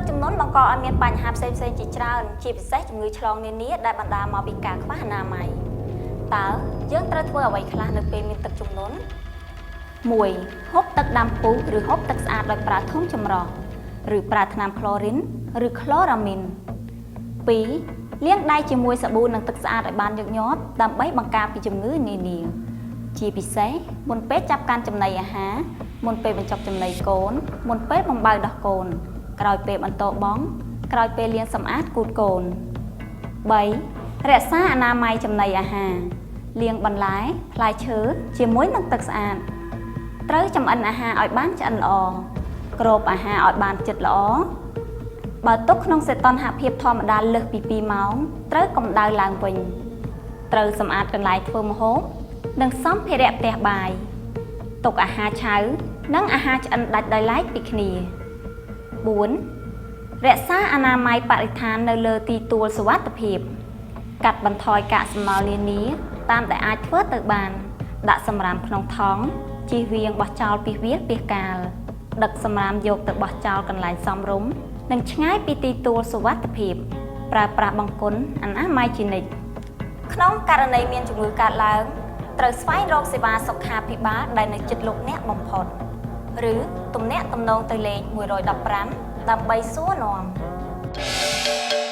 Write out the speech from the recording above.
ជំនន់បង្កឲ្យមានបញ្ហាផ្សេងៗជាច្រើនជាពិសេសជំងឺឆ្លងនានាដែលបណ្ដាលមកពីការខ្វះអនាម័យតើយើងត្រូវធ្វើអ្វីខ្លះនៅពេលមានទឹកជំនន់1ហូបទឹកដាំពុះឬហូបទឹកស្អាតដោយប្រើធុងចម្រោះឬប្រើថ្នាំក្លូរីនឬក្លរ៉ាមីន2លាងដៃជាមួយសាប៊ូនិងទឹកស្អាតឲ្យបានញឹកញាប់ដើម្បីបង្ការពីជំងឺនានាជាពិសេសមុនពេលចាប់កាន់ចំណីអាហារមុនពេលបញ្ចប់ចំណីកូនមុនពេលបំបៅដោះកូន ក្រោយពេលបន្ទោបង់ក្រោយពេលលាងសម្អាតគូទកូន3រក្សាអនាម័យចំណីអាហារលាងបន្លែផ្លែឈើជាមួយនឹងទឹកស្អាតត្រូវចម្អិនអាហារឲ្យបានឆ្អិនល្អគ្របអាហារឲ្យបានជិតល្អបើទុកក្នុងសីតុណ្ហភាពធម្មតាលើសពី2ម៉ោងត្រូវកម្ដៅឡើងវិញត្រូវសម្អាតកន្លែងធ្វើម្ហូបនិងសម្ភារៈផ្ទះបាយទុកអាហារឆៅនិងអាហារឆ្អិនដាច់ដោយឡែកពីគ្នា4រក្សាអនាម័យបរិស្ថាននៅលើទីទួលសុវត្ថិភាព កាត់បន្ថយកាកសំណល់នានាតាមដែលអាចធ្វើទៅបាន ដាក់សម្រាមក្នុងថង់ជៀសវាងបោះចោលពីវាលពាសកាល ដឹកសម្រាមយកទៅបោះចោលកន្លែងសមរម្យនិងឆ្ងាយពីទីទួលសុវត្ថិភាព ប្រើប្រាស់បង្គន់អនាម័យជានិច្ចក្នុងករណីមានជំងឺកើតឡើងត្រូវស្វែងរកសេវាសុខាភិបាលដែលនៅជិតលោកអ្នកបំផុត ឬទំនាក់ទំនងទៅលេខ115ដើម្បីសួរនាំ។